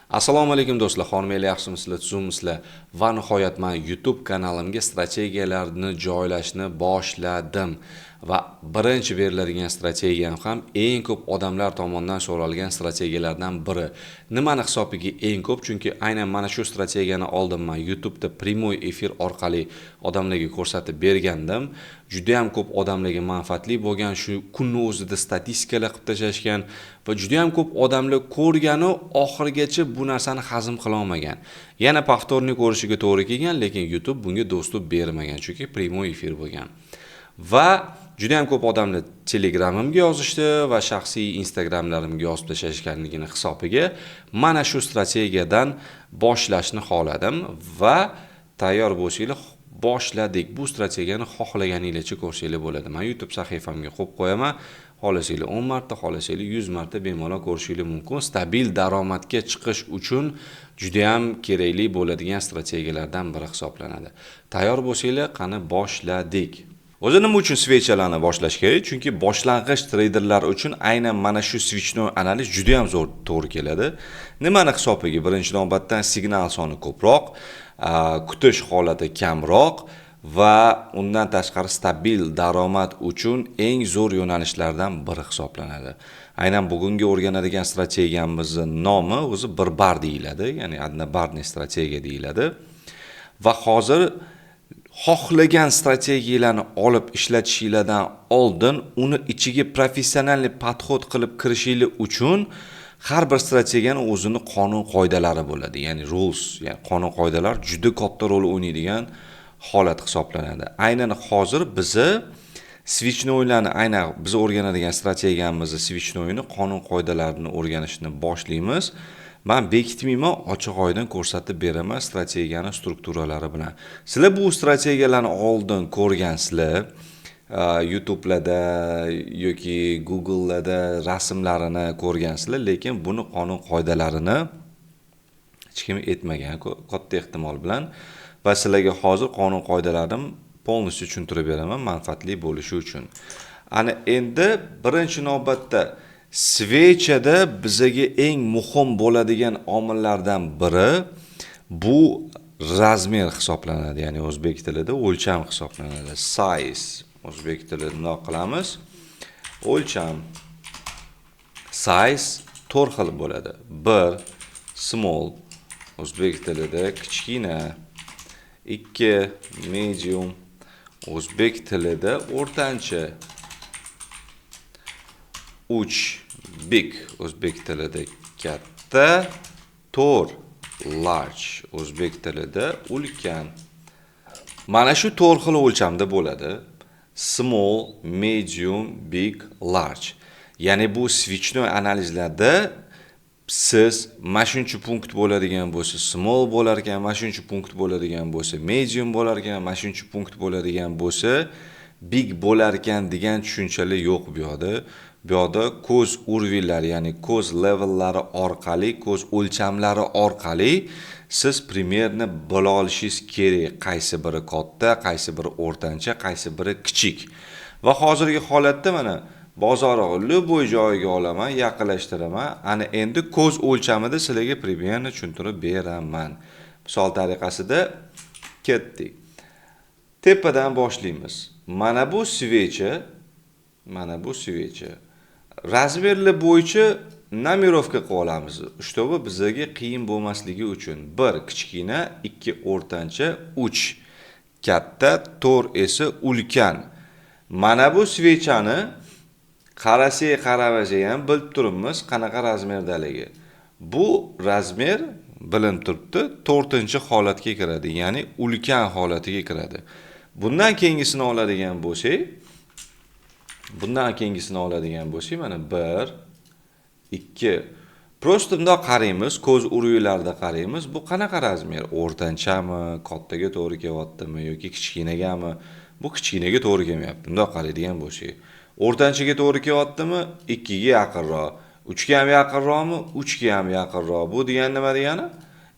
Assalomu alaykum, do'stlar, hormanglar, yaxshimisizlar, tuzukmisizlar? Va nihoyat men YouTube kanalimga strategiyalarni joylashni boshladim. Va birinchi beriladigan strategiyam ham eng ko'p odamlar tomonidan so'ralgan strategiyalardan biri. Nimani hisobiga eng ko'p? Chunki aynan mana shu strategiyani oldin men YouTube'da прямой efir orqali odamlarga ko'rsatib bergandim. Juda ham ko'p odamlarga manfaatli bo'lgan, shu kunni o'zida statistikalar qilib tashlashgan va juda ham ko'p odamlar ko'rgani oxirigacha bu narsani hazm qila olmagan. Yana повторный ko'rishiga to'g'ri kelgan, lekin YouTube bunga доступ bermagan, chunki прямой efir bo'lgan. Va juda ham ko'p odamlar Telegramimga yozishdi va shaxsiy Instagramlarimga yozib tashlashganligini hisobiga mana shu strategiyadan boshlashni xohladim va tayyor bo'lsanglar, boshladik. Bu strategiyani xohlaganinglarcha ko'rsanglar bo'ladi. Men YouTube sahifamga qo'yib qo'yaman. Xohlasanglar 10 marta, xohlasanglar 100 marta bemalol ko'rishinglar mumkin. Stabil daromadga chiqish uchun juda ham kerakli bo'ladigan strategiyalardan biri hisoblanadi. Tayyor bo'lsanglar, qani, boshladik. O'zi nima uchun свеча larni boshlash kerak? Chunki boshlang'ich treyderlar uchun aynan mana shu свечной analiz juda ham zo'r to'g'ri keladi. Nimani hisobiga? Birinchi navbatdan signal soni ko'proq, kutish holati kamroq va undan tashqari stabil daromad uchun eng zo'r yo'nalishlardan biri hisoblanadi. Aynan bugungi o'rganadigan strategiyamizni nomi o'zi bir bar deyiladi, ya'ni однобарный strategiya deyiladi. Va hozir xohlagan strategiyalarni olib ishlatishinglardan oldin uni ichiga профессиональный подход qilib kirishinglar uchun har bir strategiyani o'zini qonun qoidalari bo'ladi, ya'ni rules, ya'ni qonun qoidalar juda katta rol o'ynaydigan holat hisoblanadi. Aynan hozir bizni свечной larni, aynan biz o'rganadigan strategiyamizni свечной ni qonun qoidalarini o'rganishni boshlaymiz. Man bekitmayman, ochiq oydin ko'rsatib beraman strategiyani strukturalari bilan. Sizlar bu strategiyalarni oldin ko'rgansizlar, YouTube'larda yoki Google'larda rasmlarini ko'rgansizlar, lekin buni qonun qoidalarini hech kim aytmagan katta ehtimol bilan. Va sizlarga hozir qonun qoidalarini полностью tushuntirib beraman, manfaatli bo'lishi uchun. Ana endi birinchi navbatda свеча da bizaga eng muhim bo'ladigan omillardan biri bu размер hisoblanadi, ya'ni o'zbek tilida o'lcham hisoblanadi. Size o'zbek tilida bundoq qilamiz. O'lcham, size to'rt xil bo'ladi. Bir, small, o'zbek tilida kichkina, ikki, medium, o'zbek tilida o'rtancha, uch, big, o'zbek tilida katta, to'rt, large, o'zbek tilida ulkan. Mana shu to'rt xil o'lchamda bo'ladi. Small, medium, big, large. Ya'ni bu свечной analizlarda siz mana shuncha punkt bo'ladigan bo'lsa, small bo'lar ekan, mana shuncha punkt bo'ladigan bo'lsa, medium bo'lar ekan, mana shuncha punkt bo'ladigan bo'lsa, big bo'lar ekan degan tushunchalar yo'q bu yoqda. Bu yoqda ko'z уровень lari, ya'ni ko'z levellari orqali, ko'z o'lchamlari orqali siz примерно bila olishingiz kerak, qaysi biri katta, qaysi biri o'rtancha, qaysi biri kichik. Va hozirgi holatda mana bozorni любой joyiga olaman, yaqinlashtiraman. Ana endi ko'z o'lchamida sizlarga примерно tushuntirib beraman. Misol tariqasida ketdik. Tepadan boshlaymiz. Mana bu свеча, mana bu свеча. Размер lar bo'yicha нумеровка qilib olamiz, чтобы bizaga qiyin bo'lmasligi uchun. 1 kichkina, 2 o'rtancha, 3 katta, 4 esa ulkan. Mana bu свеча ni qarasak, qaramasak ham bilib turibmiz qanaqa размер daligi. Bu размер bilinib turibdi, to'rtinchi holatga kiradi, ya'ni ulkan holatiga kiradi. Bundan keyingisini oladigan bo'lsak, bundan keyingisini oladigan bo'lsak, mana 1, 2. Просто bundoq qaraymiz, ko'z уровень larida qaraymiz. Bu qanaqa размер? O'rtanchami, kattaga to'g'ri kelyaptimi yoki kichkinagami? Bu kichkinaga to'g'ri kelmayapti. Bundoq qaraydigan bo'lsak. O'rtanchaga to'g'ri kelyaptimi? 2 ga yaqinroq. 3 ga ham yaqinroqmi? 3 ga ham yaqinroq. Bu degani nima degani?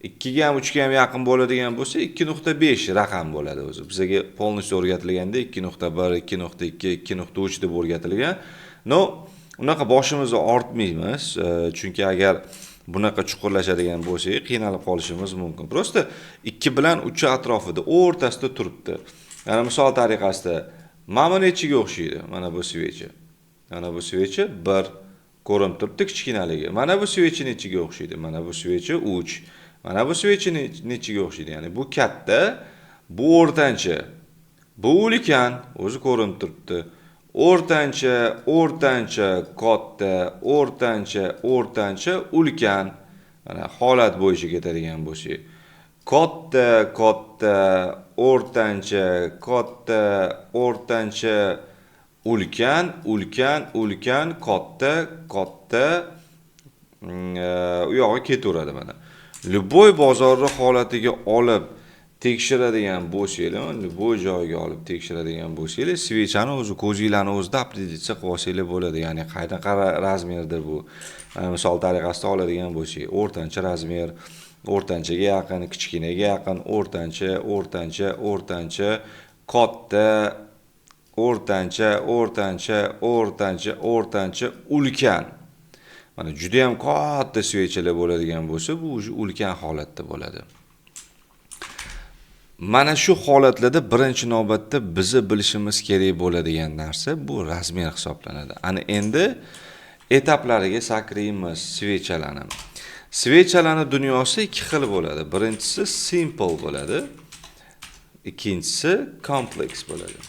2 ga ham, 3 ga ham yaqin bo'ladigan bo'lsa, 2.5 raqam bo'ladi o'zi. Bizga полностью o'rgatilganda 2.1, 2.2, 2.3 deb o'rgatilgan. Но, unaqa boshimizni ortmaymiz, chunki agar Bunaqa chuqurlashadigan bo'lsak, qiynalib qolishimiz mumkin. Просто 2 bilan 3 atrofida, o'rtasida turibdi. Ya'ni misol tariqasida mana bu nechiga o'xshaydi? Mana bu свеча. Mana bu свеча 1 ko'rinib turibdi kichkinaligi. Mana bu свеча nechiga o'xshaydi? Mana bu свеча 3. Mana bu свеча nechiga o'xshaydi? Ya'ni bu katta, bu o'rtancha. Bu ulkan, o'zi ko'rinib turibdi. O'rtancha, o'rtancha, katta, o'rtancha, o'rtancha, ulkan. Mana holat bo'yicha ketadigan bo'lsak, katta, katta, o'rtancha, katta, o'rtancha, ulkan, ulkan, ulkan, katta, katta, u yog'i ketaveradi mana. Любой bozorni holatiga olib tekshiradigan bo'lsanglar, любой joyga olib tekshiradigan bo'lsanglar, свеча ni o'zi ko'zinglarni o'zida определиться qilib olsanglar bo'ladi. Ya'ni qanaqa размер da bu. Misol tariqasida oladigan bo'lsak, o'rtancha размер, o'rtanchaga yaqin, kichkinaga yaqin, o'rtancha, o'rtancha, o'rtancha, katta, o'rtancha, o'rtancha, o'rtancha, o'rtancha, ulkan. Mana juda ham katta свеча lar bo'ladigan bo'lsa, bu уже ulkan holatda bo'ladi. Mana shu holatlarda birinchi navbatda bizni bilishimiz kerak bo'ladigan narsa bu размер hisoblanadi. Ana endi etaplariga sakraymiz свеча larni. Свеча larni dunyosi ikki xil bo'ladi. Birinchisi simple bo'ladi, ikkinchisi complex bo'ladi.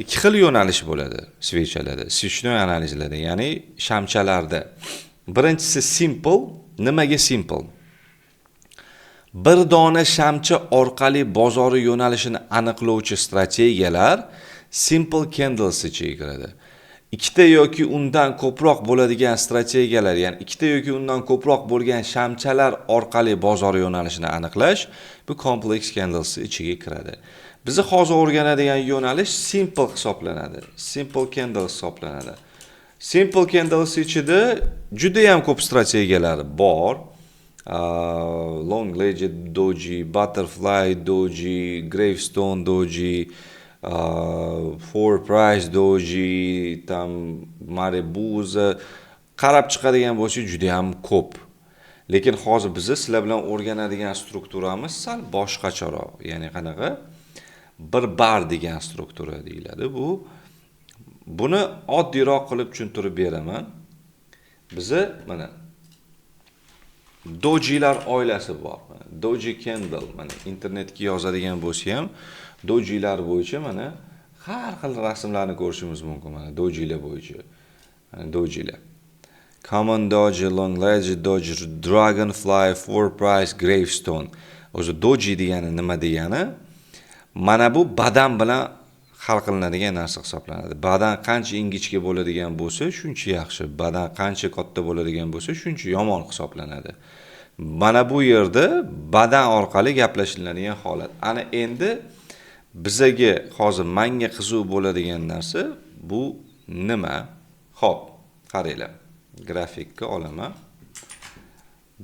Ikki xil yo'nalish bo'ladi свеча larda, свечной analizlarda, ya'ni shamchalarda. Birinchisi simple. Nimaga simple? Bir dona shamcha orqali bozori yo'nalishini aniqlovchi strategiyalar simple candles ichiga kiradi. Ikkita yoki undan ko'proq bo'ladigan strategiyalar, ya'ni ikkita yoki undan ko'proq bo'lgan shamchalar orqali bozor yo'nalishini aniqlash bu complex candles ichiga kiradi. Bizni hozir o'rganadigan yo'nalish simple hisoblanadi. Simple candles hisoblanadi. Simple candles ichida juda ham ko'p strategiyalar bor. Long legged doji, butterfly doji, gravestone doji, four price doji, там marubozu qarab chiqadigan bo'lsak juda ham ko'p. Lekin hozir bizni sizlar bilan o'rganadigan strukturamiz sal boshqacharoq. Ya'ni qanaqa? Bir bar degan struktura deyiladi bu. Buni oddiyroq qilib tushuntirib beraman. Bizni mana dojilar oilasi bor. Mana doji candle, mana internetga yozadigan bo'lsa ham dojilar bo'yicha mana har xil rasmlarni ko'rishimiz mumkin mana dojilar bo'yicha. Mana dojilar. Common doji, long legged doji, dragonfly, four price, gravestone. O'zi doji degani nima degani? Mana bu badan bilan hal qilinadigan narsa hisoblanadi. Badan qancha ingichka bo'ladigan bo'lsa, shuncha yaxshi. Badan qancha katta bo'ladigan bo'lsa, shuncha yomon hisoblanadi. Mana bu yerda badan orqali gaplashiladigan holat. Ana endi bizaga hozir manga qiziq bo'ladigan narsa bu nima? Xo'p, qaranglar. Grafikka olaman.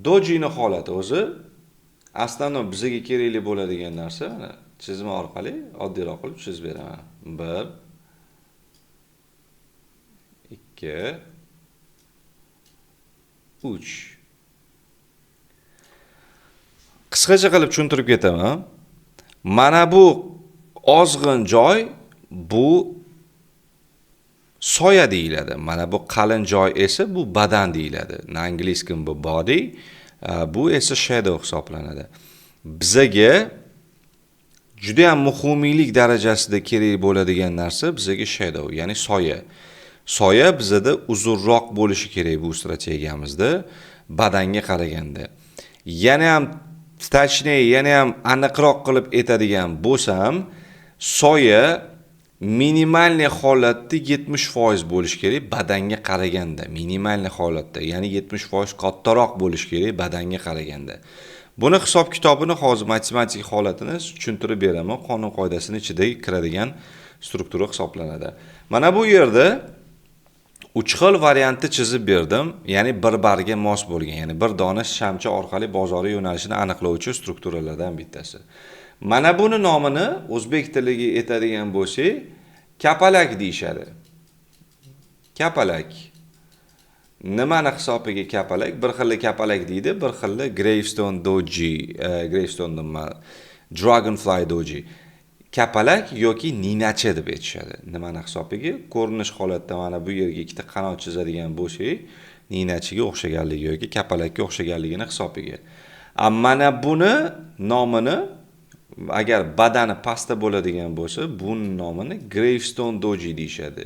Dojini holati o'zi aslida bizga kerakli bo'ladigan narsa mana chizma orqali oddiyroq qilib chizib beraman. 1 2 3. Qisqacha qilib tushuntirib ketaman. Mana bu ozg'in joy bu soya deyiladi. Mana bu qalin joy esa bu badan deyiladi. На английском bu body, bu esa shadow hisoblanadi. Bizaga juda ham muhimlik darajasida kerak bo'ladigan narsa bizaga shadow, ya'ni soya. Soya bizada uzunroq bo'lishi kerak bu strategiyamizda badanga qaraganda. Yana ham точнее, yana ham aniqroq qilib aytadigan bo'lsam, soya минимальный holatda 70% bo'lishi kerak badanga qaraganda, минимальный holatda, ya'ni 70% kattaroq bo'lishi kerak badanga qaraganda. Buni hisob kitobini hozir matematik holatini tushuntirib beraman, qonun qoidasini ichida kiradigan struktura hisoblanadi. Mana bu yerda 3 xil variantni chizib berdim, ya'ni bir barga mos bo'lgan, ya'ni bir dona shamcha orqali bozori yo'nalishini aniqlovchi strukturalardan bittasi. Mana buni nomini o'zbek tiliga aytadigan bo'lsak, kapalak deyishadi. Kapalak. Nimani hisobiga kapalak? Bir xili kapalak deydi, bir xili gravestone doji, gravestone nima, dragonfly doji. Kapalak yoki ninachi deb aytishadi. Nimani hisobiga? Ko'rinish holatda mana bu yerga ikkita qanot chizadigan bo'lsak, ninachiga o'xshaganligi yoki kapalakka o'xshaganligini hisobiga. Mana buni nomini agar badani pastda bo'ladigan bo'lsa, buni nomini gravestone doji deyishadi.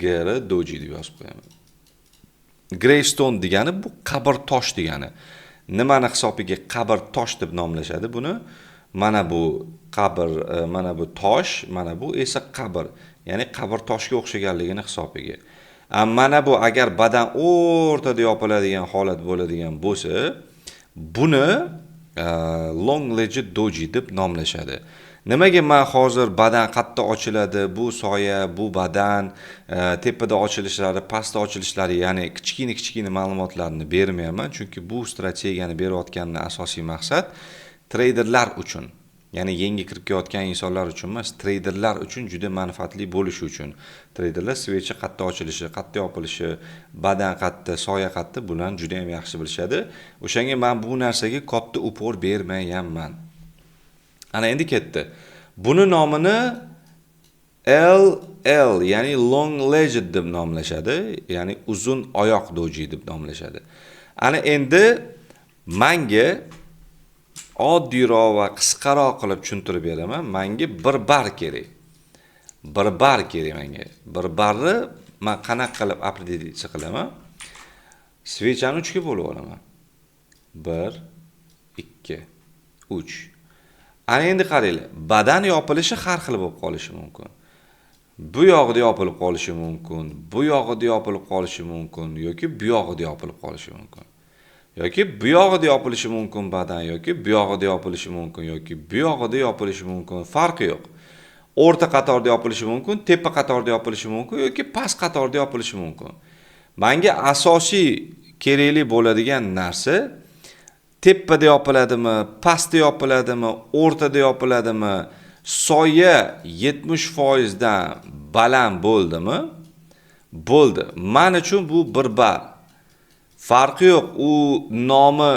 GR doji deb yozib qo'yaman. Gravestone degani bu qabr tosh degani. Nimani hisobiga qabr tosh deb nomlashadi buni? Mana bu qabr, mana bu tosh, mana bu esa qabr. Ya'ni qabr toshga o'xshaganligini hisobiga. Mana bu agar badan o'rtada yopiladigan holat bo'ladigan bo'lsa, buni long legged doji deb nomlashadi. Nimaga men hozir badan qatta ochiladi, bu soya, bu badan, tepada ochilishlari, pastda ochilishlari, ya'ni kichkina-kichkina ma'lumotlarni bermayman, chunki bu strategiyani berayotganimning asosiy maqsad treyderlar uchun, ya'ni yangi kirib kelayotgan insonlar uchun emas, treyderlar uchun juda manfaatli bo'lishi uchun. Treyderlar svecha qatta ochilishi, qatta yopilishi, badan qatta, soya qatta, bularni juda ham yaxshi bilishadi. O'shanga men bu narsaga katta upor bermayapman. Ana endi ketdi. Buni nomini LL, ya'ni long legged deb nomlashadi, ya'ni uzun oyoq doji deb nomlashadi. Ana endi menga oddiyroq va qisqaroq qilib tushuntirib beraman. Menga bir bar kerak. Bir bar kerak menga. Bir barni men qanaqa qilib определиться qilaman? Svechani 3 ga bo'lib olaman. 1, 2, 3. Ana endi qaranglar, badan yopilishi har xil bo'lib qolishi mumkin. Bu yog'ida yopilib qolishi mumkin, bu yog'ida yopilib qolishi mumkin yoki bu yog'ida yopilib qolishi mumkin. Yoki bu yog'ida yopilishi mumkin badan, yoki bu yog'ida yopilishi mumkin, yoki bu yog'ida yopilishi mumkin, farqi yo'q. O'rta qatorda yopilishi mumkin, tepa qatorda yopilishi mumkin yoki past qatorda yopilishi mumkin. Menga asosiy kerakli bo'ladigan narsa tepada yopiladimi, pastda yopiladimi, o'rtada yopiladimi, soya 70% dan baland bo'ldimi? Bo'ldi. Men uchun bu bir bar. Farqi yo'q, u nomi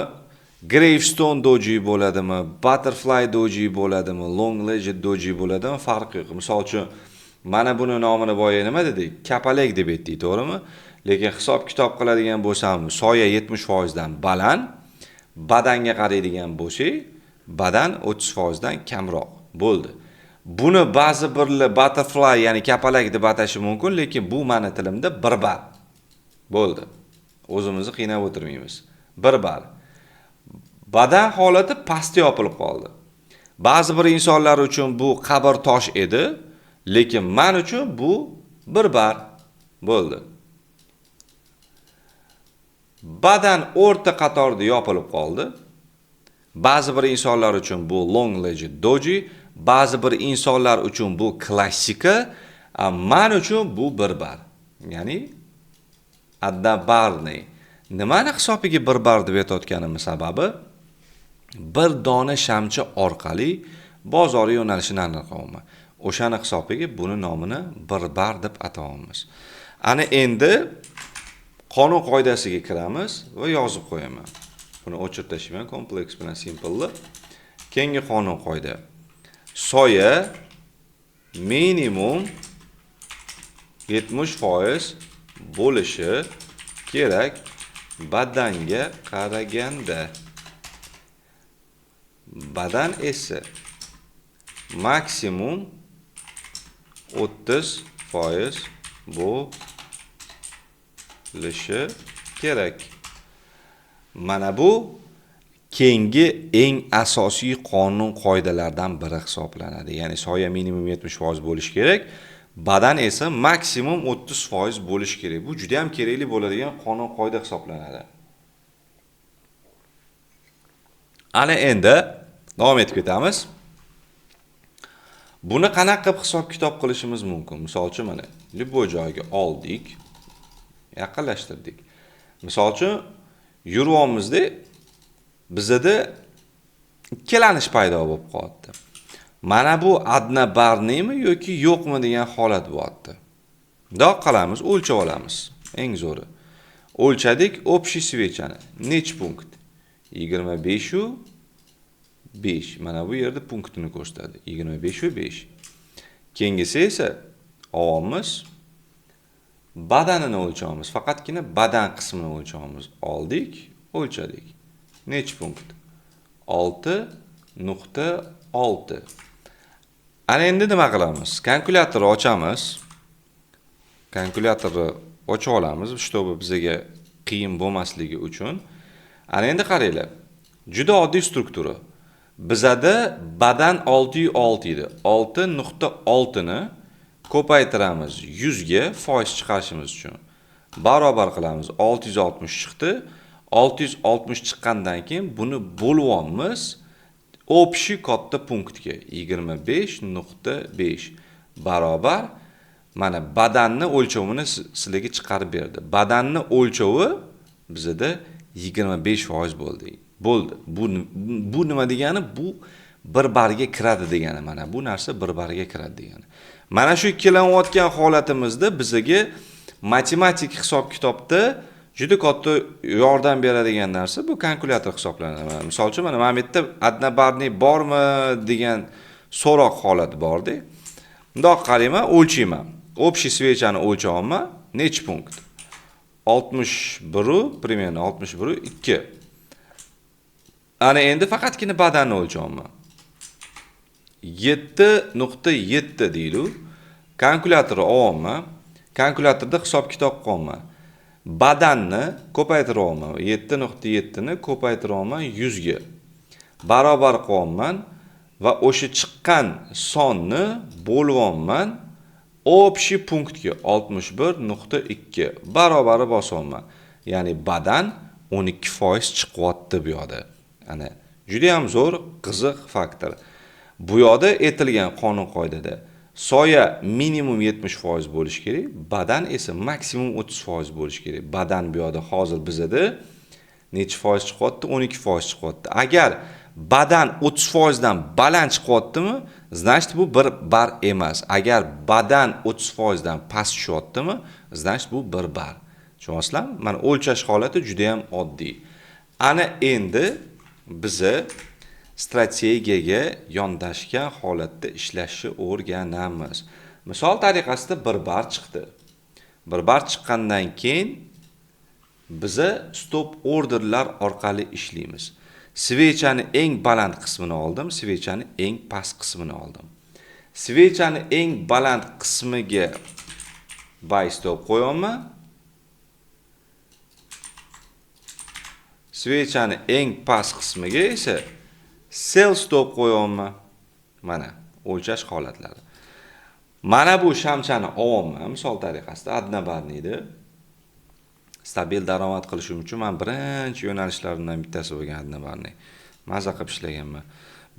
gravestone doji bo'ladimi, butterfly doji bo'ladimi, long legged doji bo'ladimi, farqi yo'q. Misol uchun, mana buni nomini boya nima dedik? Kapalak deb aytdik, to'g'rimi? Lekin hisob-kitob qiladigan bo'lsam, soya 70% dan baland, badanga qaraydigan bo'lsak, badan 30% dan kamroq bo'ldi. Buni ba'zi birlar butterfly, ya'ni kapalak deb atashi mumkin, lekin bu meni tilimda bir bar. Bo'ldi. O'zimizni qiynab o'tirmaymiz. Bir bar. Badan holati pastda yopilib qoldi. Ba'zi bir insonlar uchun bu qabr tosh edi, lekin men uchun bu bir bar bo'ldi. Badan o'rta qatorda yopilib qoldi. Ba'zi bir insonlar uchun bu long legged doji, ba'zi bir insonlar uchun bu klassika, men uchun bu bir bar. Ya'ni однобарный. Nimani hisobiga bir bar deb aytayotganimning sababi bir dona shamchi orqali bozor yo'nalishini aniqlayapman. O'shani hisobiga buni nomini bir bar deb atayapmiz. Ana endi qonun qoidasiga kiramiz va yozib qo'yaman. Buni o'chirib tashlayman, kompleks bilan simplni. Keyingi qonun qoida. Soya minimum 70% bo'lishi kerak badanga qaraganda. Badan esa maksimum 30% bo'lishi kerak. Mana bu keyingi eng asosiy qonun qoidalardan biri hisoblanadi. Ya'ni soya minimum 70% bo'lishi kerak, badan esa maksimum 30% bo'lishi kerak. Bu juda ham kerakli bo'ladigan qonun qoida hisoblanadi. Ana endi davom etib ketamiz. Buni qanaqa qilib hisob-kitob qilishimiz mumkin? Misol uchun mana любой joyga oldik, yaqinlashtirdik. Misol uchun yuryapmizda, bizda ikkilanish paydo bo'lib qolyapti. Mana bu однобарныйmi yoki yo'qmi degan holat bo'lyapti. Bundoq qilamiz, o'lchab olamiz. Eng zo'ri. O'lchadik общий свеча ni. Nech punkt? 25,5. Mana bu yerda punktini ko'rsatadi. 25,5. Keyingisi esa olamiz, badanini o'lchaymiz. Faqatgina badan qismini o'lchaymiz. Oldik, o'lchadik. Nech punkt? 6.6. Ana endi nima qilamiz? Kalkulyatorni ochamiz. Kalkulyatorni ocha olamiz, чтобы bizga qiyin bo'lmasligi uchun. Ana endi qaranglar. Juda oddiy struktura. Bizada badan 6.6 edi. 6.6 ni ko'paytiramiz 100 ga foiz chiqarishimiz uchun. Barobar qilamiz. 660 chiqdi. 660 chiqqandan keyin buni bo'lyapmiz общий katta punktga 25.5 barobar. Mana badanni o'lchovini sizlarga chiqarib berdi. Badanni o'lchovi bizada 25% bo'ldi. Bo'ldi. Bu nima degani? Bu bir barga kiradi degani. Mana bu narsa bir barga kiradi degani. Mana shu ikkilanayotgan holatimizda bizga matematik hisob-kitobda juda katta yordam beradigan narsa bu kalkulyator hisoblanadi. Misol uchun mana bu yerda однобарный bormi degan so'roq holati borda. Bundoq qarayman, o'lchayman. Общий свеча ni o'lchayapman. Necha punkt? 61, примерно 61.2. Ana endi faqatgina badanni o'lchayapman. 7.7 deydi. Kalkulyatorni olyapman. Kalkulyatorda hisob-kitob qilyapman. Badanni ko'paytiryapman. 7.7 ni ko'paytiryapman 100 ga. Barobar qilyapman va o'sha chiqqan sonni bo'lyapman общий punktga 61.2 barobari bosyapman. Ya'ni badan 12% chiqyapti bu yoqda. Ana juda ham zo'r, qiziq faktor. Bu yoqda aytilgan qonun qoidada soya minimum 70% bo'lishi kerak, badan esa maksimum 30% bo'lishi kerak. Badan bu yoqda hozir bizada necha foiz chiqyapti? 12% chiqyapti. Agar badan 30% dan baland chiqyaptimi, значит bu bir bar emas. Agar badan 30% dan past tushyaptimi, значит bu bir bar. Tushunyapsizlarmi? Mana o'lchash holati juda ham oddiy. Ana endi biza strategiyaga yondashgan holatda ishlashni o'rganamiz. Misol tariqasida bir bar chiqdi. Bir bar chiqqandan keyin biza stop orderlar orqali ishlaymiz. Свеча ni eng baland qismini oldim, свеча ni eng past qismini oldim. Свеча ni eng baland qismiga buy stop qo'yapman. Свеча ni eng past qismiga esa sell stop qo'yapman. Mana o'lchash holatlari. Mana bu shamchani olyapman, misol tariqasida однобарныйni stabil daromad qilishim uchun men birinchi yo'nalishlarimdan bittasi bo'lgan однобарный. Maza qilib ishlaganman.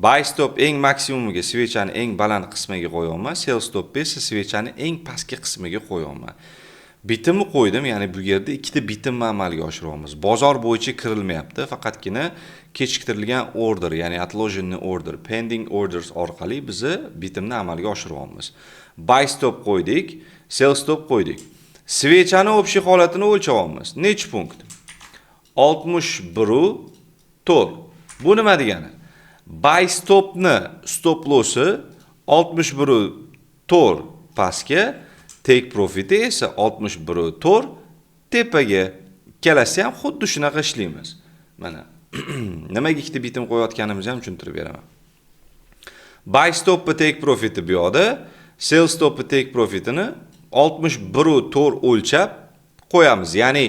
Buy stop eng maksimumiga свеча ni eng baland qismiga qo'yapman, sell stop esa свеча ni eng pastki qismiga qo'yapman. Bitimni qo'ydim, ya'ni bu yerda ikkita bitimni amalga oshiryapmiz. Bozor bo'yicha kirilmayapti, faqatgina kechiktirilgan order, ya'ni отложенный order, pending orders orqali biz bitimni amalga oshiryapmiz. Buy stop qo'ydik, sell stop qo'ydik. Свеча ni общий holatini o'lchayapmiz. Necha punkt? 61.4. Bu nima degani? Buy stopni stop lossi 61.4 pastga, take profiti esa 61.4 tepaga. Ikkalasi ham xuddi shunaqa ishlaymiz. Mana nimaga ikkita bitim qo'yayotganimizni ham tushuntirib beraman. Buy stopni take profiti bu yoqda, sell stopni take profitini 61.4 o'lchab qo'yamiz. Ya'ni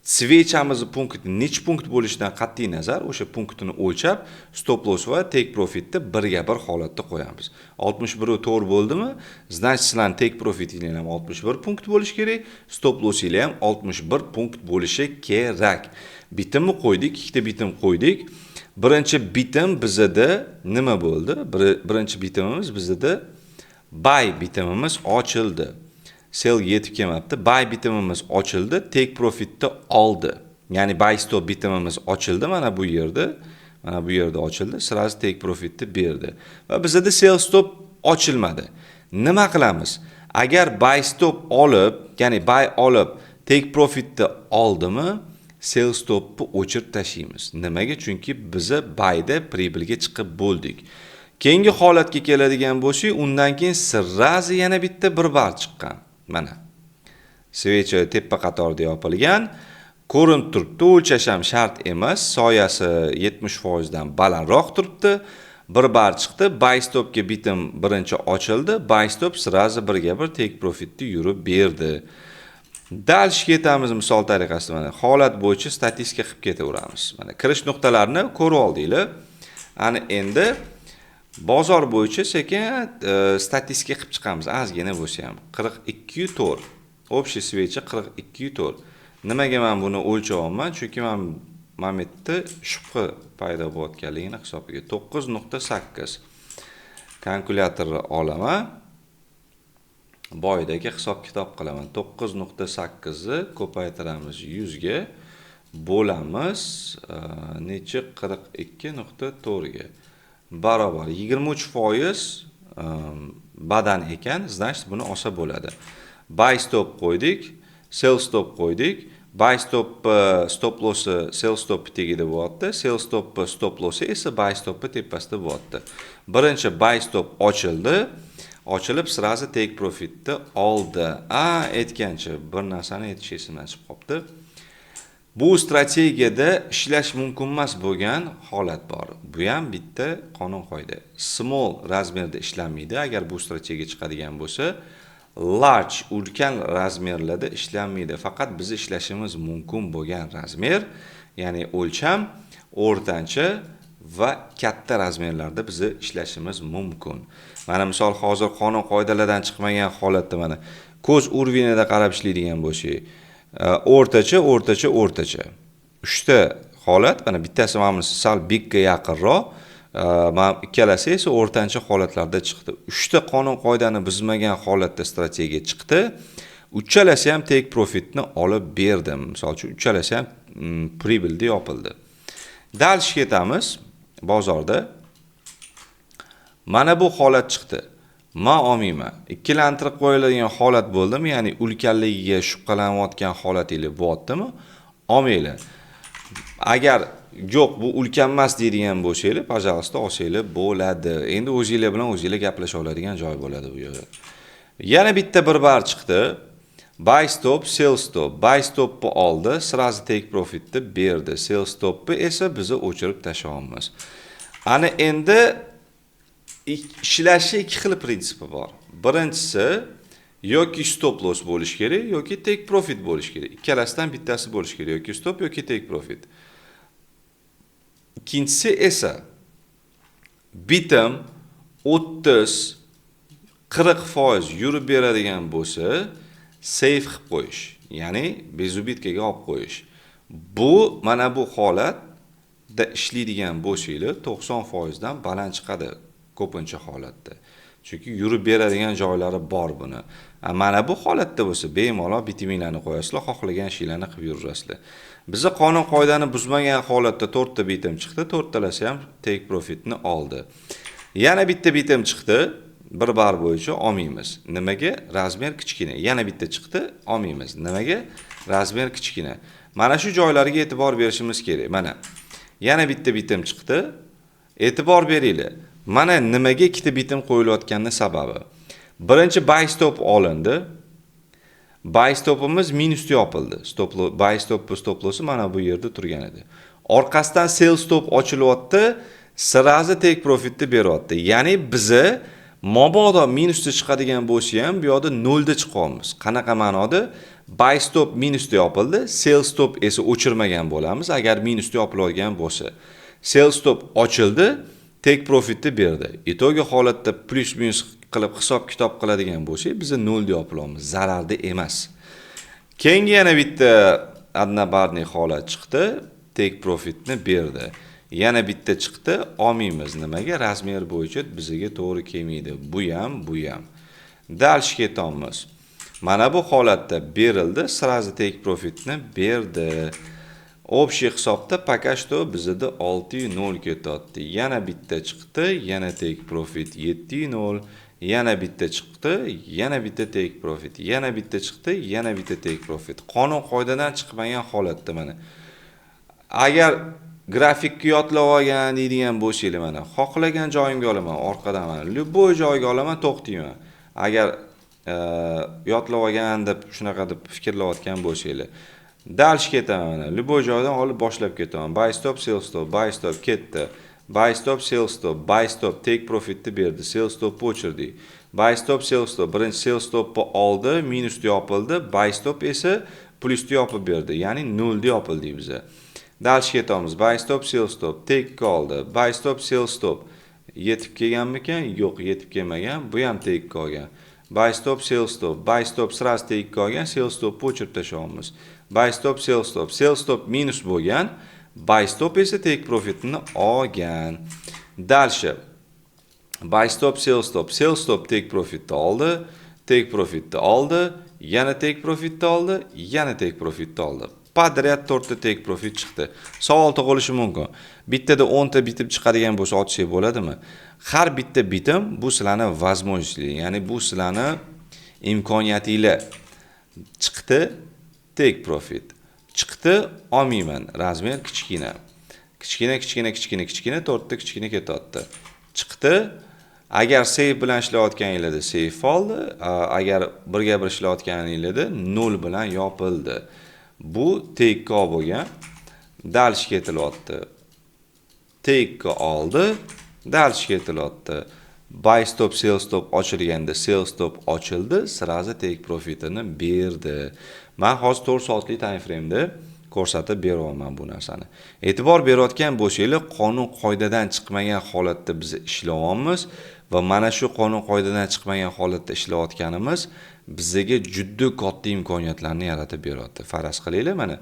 свеча mizni punkti necha punkt bo'lishidan qat'iy nazar o'sha punktini o'lchab stop loss va take profitni birga bir holatda qo'yamiz. 61.4 bo'ldimi? Значит, sizlarning take profitinglar ham 61 punkt bo'lishi kerak, stop lossinglar ham 61 punkt bo'lishi kerak. Bitimni qo'ydik, ikkita bitim qo'ydik. Birinchi bitim bizada nima bo'ldi? Birinchi bitimimiz bizada buy bitimimiz ochildi. Sell yetib kelmabdi. Buy bitimimiz ochildi, take profitni oldi. Ya'ni buy stop bitimimiz ochildi mana bu yerda. Mana bu yerda ochildi. Sразу take profitni berdi. Va bizada sell stop ochilmadi. Nima qilamiz? Agar buy stop olib, ya'ni buy olib Take profitni oldimi, sell stopni o'chirib tashlaymiz. Nimaga? Chunki biza buyda прибыль ga chiqib bo'ldik. Keyingi holatga keladigan bo'lsak, undan keyin сразу yana bitta bir bar chiqqan. Mana. Свеча tepa qatorda yopilgan. Ko'rinib turibdi, o'lchash ham shart emas. Soyasi 70% dan balandroq turibdi. Bir bar chiqdi, buy stopga bitim birinchi ochildi. Buy stop сразу birga bir take profitni yurib berdi. Дальше ketamiz misol tariqasida, mana holat bo'yicha statistika qilib ketaveramiz. Mana kirish nuqtalarini ko'rib oldinglar. Ana endi bozor bo'yicha sekin statistika qilib chiqamiz, ozgina bo'lsa ham. 42,4. Общий свеча 42,4. Nimaga men buni o'lchyapman? Chunki men momentda shubha paydo bo'layotganligini hisobiga 9.8 kalkulyatorni olaman. Boyidagi hisob kitob qilaman. 9.8 ni ko'paytiramiz 100 ga, bo'lamiz necha, 42.4 ga barobar 23% badan ekan, значит, buni olsa bo'ladi. Buy stop qo'ydik, sell stop qo'ydik. Buy stop stop lossi sell stop tagida bo'lyapti, sell stop stop lossi esa buy stop tepasida bo'lyapti. Birinchi buy stop ochildi, ochilib сразу take profitni oldi. A, aytgancha, bir narsani aytish esimdan chiqib qolibdi. Bu strategiyada ishlash mumkin emas bo'lgan holat bor. Bu ham bitta qonun qoida. Small razmerda ishlanmaydi. Agar bu strategiya chiqadigan bo'lsa, large, ulkan razmerlarda ishlanmaydi. Faqat biz ishlashimiz mumkin bo'lgan razmer, ya'ni o'lcham o'rtancha va katta razmerlarda bizni ishlashimiz mumkin. Mana misol, hozir qonun qoidalardan chiqmagan holatda, mana ko'z уровень ida qarab ishlaydigan bo'lsak, o'rtacha, o'rtacha, o'rtacha. Uchta holat, mana bittasi mana bunisi sal bigga yaqinroq, mana ikkalasi esa o'rtancha holatlarda chiqdi. Uchta qonun qoidani buzmagan holatda strategiya chiqdi. Uchalasi ham take profitni olib berdim. Misol uchun, uchalasi ham прибыль da yopildi. Дальше ketamiz bozorda. Mana bu holat chiqdi. Man olmayman. Ikkilantirib qo'yiladigan holat bo'ldimi? Ya'ni ulkanligiga shubhalanayotgan holatinglar bo'lyaptimi? Olmanglar. Agar yo'q, bu ulkan emas deydigan bo'lsanglar, пожалуйста, olsanglar bo'ladi. Endi o'zinglar bilan o'zinglar gaplasha oladigan joy bo'ladi bu yerda. Yana bitta bir bar chiqdi. Buy stop, sell stop. Buy stopni oldi, сразу take profitni berdi. Sell stopni esa biz o'chirib tashlayapmiz. Ana endi ishlashi ikki xil prinsipi bor. Birinchisi, yoki stop loss bo'lishi kerak, yoki take profit bo'lishi kerak. Ikkalasidan bittasi bo'lishi kerak, yoki stop yoki take profit. Ikkinchisi esa bitim 30 40% yurib beradigan bo'lsa, safe qilib qo'yish, ya'ni безубытка ga olib qo'yish. Bu mana bu holatda ishlaydigan bo'lsanglar, 90% dan baland chiqadi ko'pincha holatda. Chunki yurib beradigan joylari bor buni. Mana bu holatda bo'lsa, bemalol bitiminglarni qo'yasizlar, xohlagan ishinglarni qilib yuraverasizlar. Biza qonun qoidani buzmagan holatda to'rtta bitim chiqdi, to'rttalasi ham take profitni oldi. Yana bitta bitim chiqdi, bir bar bo'yicha olmaymiz. Nimaga? Razmer kichkina. Yana bitta chiqdi, olmaymiz. Nimaga? Razmer kichkina. Mana shu joylarga e'tibor berishimiz kerak. Mana yana bitta bitim chiqdi. E'tibor beringlar. Mana nimaga ikkita bitim qo'yilayotganini sababi. Birinchi buy stop olindi. Buy stopimiz minusda yopildi. Stop, buy stop, stop lossi mana bu yerda turgan edi. Orqasidan sell stop ochilyapti, сразу take profitni beryapti. Ya'ni biza mabodo minusda chiqadigan bo'lsa ham, bu yoqda nolda chiqyapmiz. Qanaqa ma'noda? Buy stop minusda yopildi, sell stop esa o'chirmagan bo'lamiz agar minusda yopiladigan bo'lsa. Sell stop ochildi, take profitni berdi. Итоги holatda plyus minus qilib hisob kitob qiladigan bo'lsak, biz nolda yopilyapmiz, zararda emas. Keyingi yana bitta однобарный holat chiqdi, take profitni berdi. Yana bitta chiqdi, olmaymiz. Nimaga? Razmer bo'yicha bizga to'g'ri kelmaydi. Bu ham, bu ham. Дальше ketamiz. Mana bu holatda berildi, сразу take profitni berdi. Общий hisobda пока что bizda 6.0 ketyapti. Yana bitta chiqdi, yana take profit 7.0, Yana bitta chiqdi, yana bitta take profit, yana bitta chiqdi, yana bitta take profit. Qonun qoidadan chiqmagan holatda mana. Agar grafikni yodlab olgan deydigan bo'lsanglar, mana xohlagan joyimga olaman, orqadan mana любой joyga olaman, to'xtayman. Agar yodlab olgan deb shunaqa deb fikrlayotgan bo'lsanglar. Дальше ketaman mana. Любой joydan olib boshlab ketaman. Buy stop, sell stop, buy stop ketdi. Buy stop, sell stop, buy stop take profitni berdi. Sell stop o'chirdik. Buy stop, sell stop. Birinchi sell stopni oldi, minusda yopildi. Buy stop esa plyusda yopib berdi. Ya'ni nolda yopildik biza. Дальше ketamiz. Buy stop, sell stop, take oldi. Buy stop, sell stop. Yetib kelganmikan? Yo'q, yetib kelmagan. Bu ham take olgan. Buy stop, sell stop, buy stop сразу take olgan, sell stop o'chirib tashlayapmiz. Buy stop, sell stop, sell stop minus bo'lgan. Buy stop esa take profitni olgan. Дальше. Buy stop, sell stop, sell stop take profitni oldi, take profitni oldi, yana take profitni oldi, yana take profitni oldi. Подряд to'rtta take profit chiqdi. Savol tug'ilishi mumkin. Bittada 10 ta bitim chiqadigan bo'lsa, ochsak bo'ladimi? Har bitta bitim bu sizlarni возможность, ya'ni bu sizlarni imkoniyatinglar. Chiqdi, take profit. Chiqdi, olmayman. Размер kichkina. Kichkina, kichkina, kichkina, kichkina, to'rtta kichkina ketyapti. Chiqdi. Agar safe bilan ishlayotganinglarda safe oldi, agar birga bir ishlayotganinglarda nol bilan yopildi. Bu take bo'lgan. Дальше ketilyapti. Take oldi, дальше ketilyapti. Buy stop, sell stop ochilganda sell stop ochildi, сразу take profitini berdi. Men hozir 4 soatlik time frame'da ko'rsatib beryapman bu narsani. E'tibor berayotgan bo'lsanglar, qonun qoidadan chiqmagan holatda biz ishlayapmiz va mana shu qonun qoidadan chiqmagan holatda ishlayotganimiz bizga juda katta imkoniyatlarni yaratib beryapti. Faraz qilaylik, mana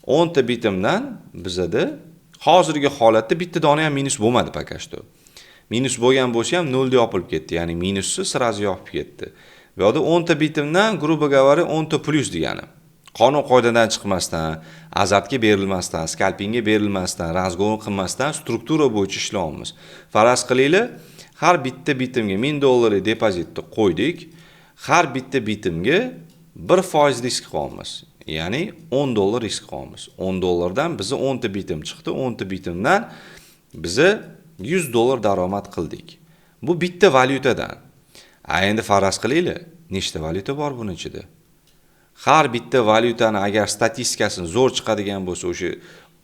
10 ta bitimdan bizada hozirgi holatda bitta dona ham minus bo'lmadi пока что. Minus bo'lgan bo'lsa ham nolda yopilib ketdi, ya'ni minusni сразу yopib ketdi. Bu yoqda 10 ta bitimdan, грубо говоря, 10 ta plyus degani. Qonun qoidadan chiqmasdan, azartga berilmasdan, skalpingga berilmasdan, разгон qilmasdan struktura bo'yicha ishlayapmiz. Faraz qilaylik, har bitta bitimga 1000 dollarlik depozitni qo'ydik. Har bitta bitimga 1% risk qilyapmiz. Ya'ni 10 dollar risk qilyapmiz. 10 dollardan biza 10 ta bitim chiqdi. 10 ta bitimdan biza 100 dollar daromad qildik. Bu bitta valyutadan. A endi faraz qilaylik, nechta valyuta bor buni ichida? Har bitta valyutani agar statistikasini zo'r chiqadigan bo'lsa, o'sha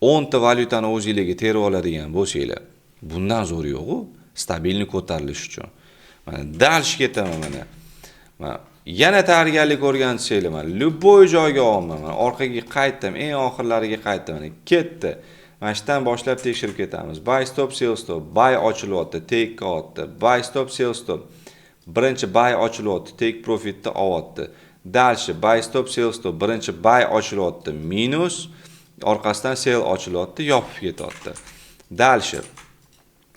10 ta valyutani o'zingizga terib oladigan bo'lsanglar, bundan zo'r yo'q-u, стабильный ko'tarilish uchun. Mana дальше ketaman mana. Mana yana tayyorgarlik ko'rgan desanglar, mana любой joyga olaman. Mana orqaga qaytdim, eng oxirlariga qaytdim, mana ketdi. Mana shu yerdan boshlab tekshirib ketamiz. Buy stop, sell stop, buy ochilyapti, take olyapti. Buy stop, sell stop. Birinchi buy ochilyapti, take profitni olyapti. Дальше buy stop, sell stop. Birinchi buy ochilyapti, minus, orqasidan sell ochilyapti, yopib ketyapti. Дальше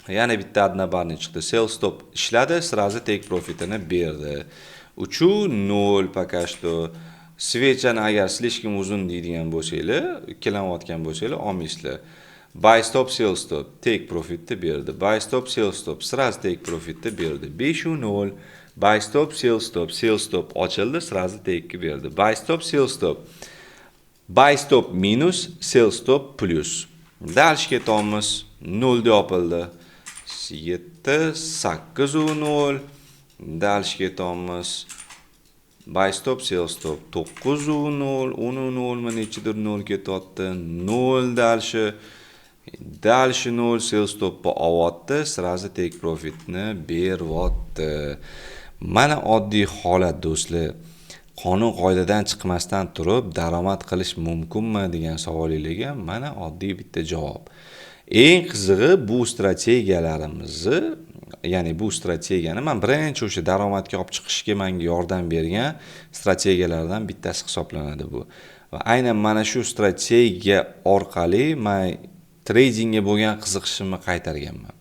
yana bitta однобарный chiqdi. Sell stop ishladi, сразу take profitini berdi. 3-0 пока что. Свеча ni agar слишком uzun deydigan bo'lsanglar, ikkilanayotgan bo'lsanglar, olmaysizlar. Buy stop, sell stop, take profitni berdi. Buy stop, sell stop, сразу take profitni berdi. 5-0. Buy stop, sell stop, sell stop ochildi, сразу take berdi. Buy stop, sell stop. Buy stop minus, sell stop plyus. Дальше ketamiz. 0 yopildi. 7, 8 0. Дальше ketamiz. Buy stop, sell stop 9 0, 10 0 mi, nechidir 0 ketyapti. 0 дальше. Дальше 0, sell stopni olyapti, сразу take profitni beryapti. Mana oddiy holat, do'stlar. Qonun qoidadan chiqmasdan turib daromad qilish mumkinmi degan savolingizga mana oddiy bitta javob. Eng qizig'i, bu strategiyalarimizni, ya'ni bu strategiyani man birinchi o'sha daromadga olib chiqishga menga yordam bergan strategiyalardan bittasi hisoblanadi bu. Va aynan mana shu strategiya orqali man tradingga bo'lgan qiziqishimni qaytarganman.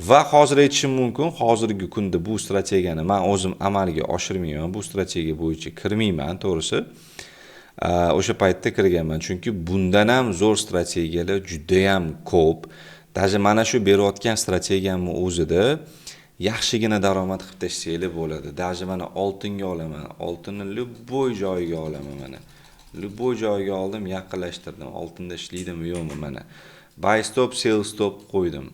Va hozir aytishim mumkin, hozirgi kunda bu strategiyani man o'zim amalga oshirmayman, bu strategiya bo'yicha kirmayman, to'g'risi. O'sha paytda kirganman, chunki bundan ham zo'r strategiyalar juda ham ko'p. Даже mana shu berayotgan strategiyamni o'zida Yaxshigina daromad qilib tashlanglar bo'ladi. Даже mana oltinga olaman. Oltinni любой joyiga olaman mana. Любой joyiga oldim, yaqinlashtirdim. Oltinda ishlaydimi, yo'qmi mana. Buy stop, sell stop qo'ydim.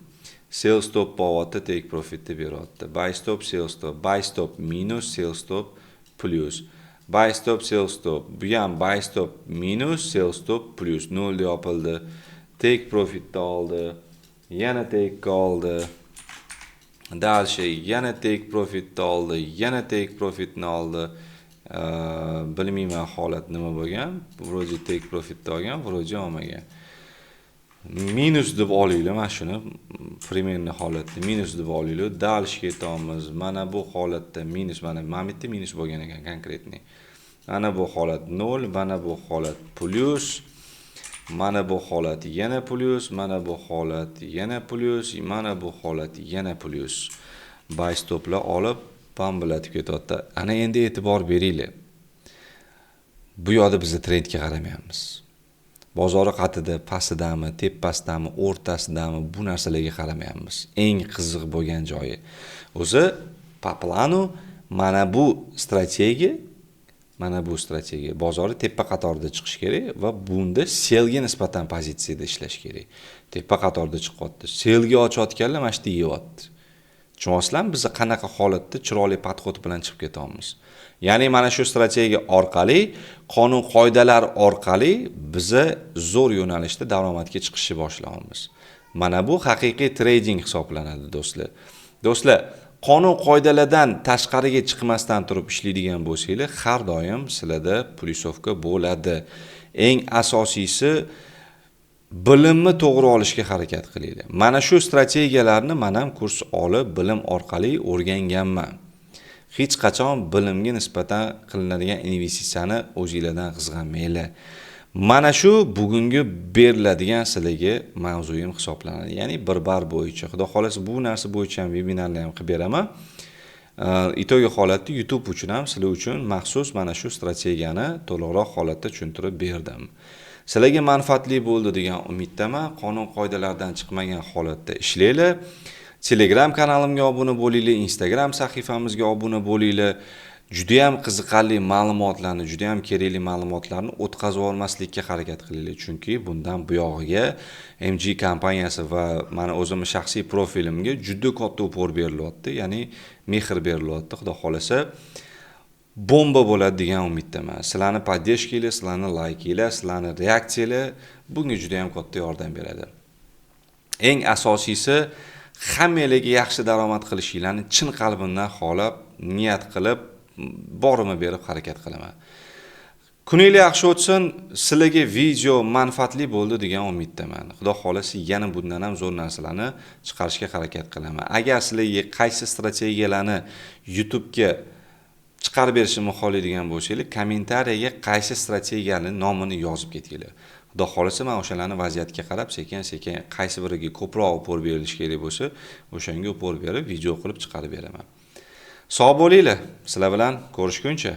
Sell stop bo'lyapti, take profitni beryapti. Buy stop, sell stop, buy stop minus, sell stop plus. Buy stop, sell stop. Bu ham buy stop minus, sell stop plus. 0 da yopildi. Take profitni oldi. Yana take oldi. Дальше yana take profitni oldi, yana take profitni oldi. Bilmayman holat nima bo'lgan. Вроде take profitni olgan, вроде olmagan. Minus deb olinglar mana shuni. Примерно holatda minus deb olinglar. Дальше ketamiz. Mana bu holatda minus, mana bu yerda minus bo'lgan ekan конкретный. Mana bu holat 0, mana bu holat plus. Mana bu holat yana plus, mana bu holat yana plus, mana bu holat yana plus. Buy stoplar olib bambilatib ketyapti. Ana endi e'tibor beringlar. Bu yoqda biz trendga qaramayapmiz. Bozori qatida, pastidami, tepasidami, o'rtasidami, bu narsalarga qaramayapmiz. Eng qiziq bo'lgan joyi. O'zi по плану mana bu strategiya bozori tepa qatorida chiqish kerak va bunda sellga nisbatan pozitsiyada ishlash kerak. Tepa qatorda chiqyapti. Sellga ochayotganlar mana shu yerda yeyapti. Tushunyapsizlarmi? Biz qanaqa holatda chiroyli подход bilan chiqib ketyapmiz. Ya'ni mana shu strategiya orqali, qonun qoidalar orqali biza zo'r yo'nalishda daromadga chiqishni boshlayapmiz. Mana bu haqiqiy trading hisoblanadi, do'stlar. Do'stlar, qonun qoidalardan tashqariga chiqmasdan turib ishlaydigan bo'lsanglar, har doim sizlarda плюсовка bo'ladi. Eng asosiysi, bilimni to'g'ri olishga harakat qilinglar. Mana shu strategiyalarni man ham kurs olib, bilim orqali o'rganganman. Hech qachon bilimga nisbatan qilinadigan investitsiyani o'zinglardan qizg'anmanglar. Mana shu bugungi beriladigan sizlarga mavzuyim hisoblanadi. Ya'ni bir bar bo'yicha, Xudo xolasa, bu narsa bo'yicha ham vebinarlar ham qilib beraman. Итоги holatda YouTube uchun ham sizlar uchun maxsus mana shu strategiyani to'liqroq holatda tushuntirib berdim. Sizlarga manfaatli bo'ldi degan umiddaman. Qonun qoidalardan chiqmagan holatda ishlanglar. Telegram kanalimga obuna bo'linglar, Instagram sahifamizga obuna bo'linglar. Juda ham qiziqarli ma'lumotlarni, juda ham kerakli ma'lumotlarni o'tkazib yubormaslikka harakat qilinglar, chunki bundan buyog'iga MG kompaniyasi va mani o'zimni shaxsiy profilimga juda katta упор berilyapti, ya'ni mehr berilyapti. Xudo xolasa, bomba bo'ladi degan umiddaman. Sizlarni поддержка nglar, sizlarni laykinglar, sizlarni reaksiyalar bunga juda ham katta yordam beradi. Eng asosiysi, hammanglarga yaxshi daromad qilishinglarni chin qalbimdan xohlab, niyat qilib, borimni berib harakat qilaman. Kuninglar yaxshi o'tsin. Sizlarga video manfaatli bo'ldi degan umiddaman. Xudo xolasa, yana bundan ham zo'r narsalarni chiqarishga harakat qilaman. Agar sizlarga qaysi strategiyalarni YouTube'ga chiqarib berishimni xohlaydigan bo'lsanglar, kommentariyaga qaysi strategiyani nomini yozib ketinglar. Xudo xolasa, men o'shalarni vaziyatga qarab sekin-sekin qaysi biriga ko'proq упор berilishi kerak bo'lsa, o'shanga упор berib video qilib chiqarib beraman. Sog' bo'linglar. Sizlar bilan ko'rishguncha.